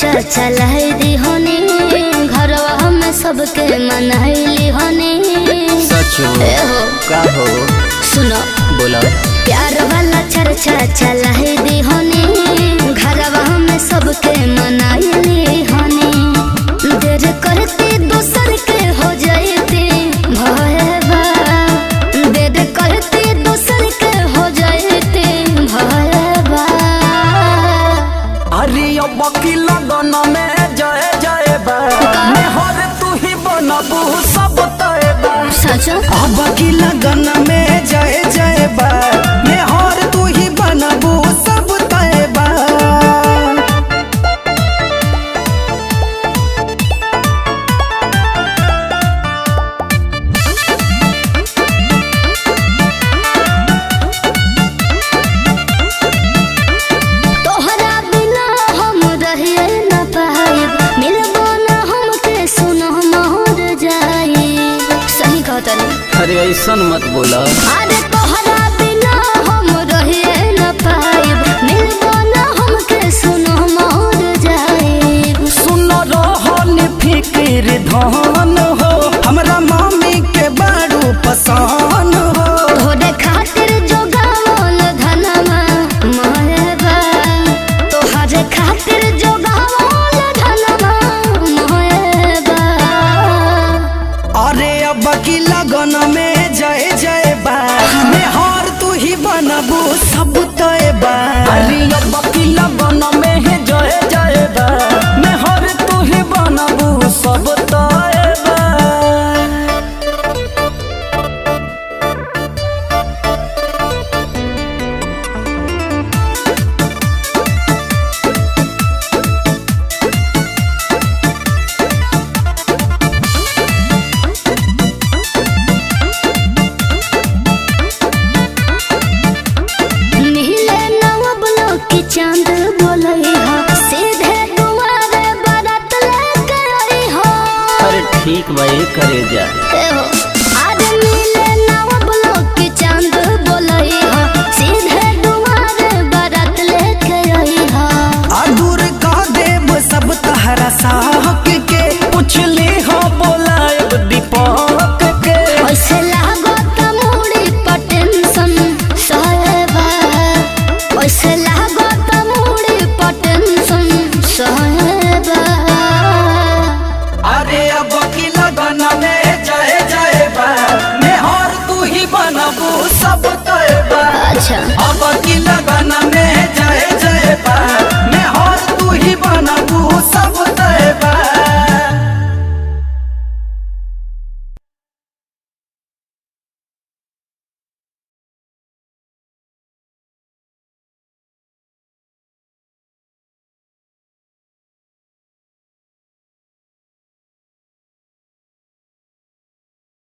चर्चा चलाई दी होनी, घरवा में सबके मनाइली होनी। सच हो? ए हो। का हो? सुनो। बोला। प्यार वाला चर्चा चलाई दी होनी, घरवा में सबके मनाइली होनी। देर करते दोसर के हो जाते भयबा, देर करते दोसर के हो जाते भयबा। अरे अब की लगन में जय जय बा, मेहर तू ही बनबू सब तय बा। सच? अब की लगन में जय जय बा, मेहर तू ही बनबू सब तय बा। तोहरा बिना हम रहिए न पाइब, मिलबो न हमके सुनो मोर जाई। सही कहतनी? अरे ऐसन मत बोला। अरे तोहरा बिना हम रहिए न पाइब, मिलबो न हमके सुनो मोर जाई। सुन रहन फिक्र धन हो, हमरा मामी के बारू पसंद हो। तोहरे खातिर जोगावल धनमा मोहबा, तोहरे खातिर जोगावल धनमा मोहबा। अरे अब की लगन में जय जय बा, मेहर तू ही बनबू सब तय बा। अरे अब की लगन में जय जय बा, मेहर तू ही बनबू सब तय बा। मिले नव की चांद बोलई हा, सीधे दुआरे बारात लेके आई हा। अरे ठीक भाई, करे जा। ए हो। अरे मिले नव की चांद बोलई हा, सीधे दुआरे बारात लेके आई हा। अधूर का देव सब तहरा साहक के, पूछली हो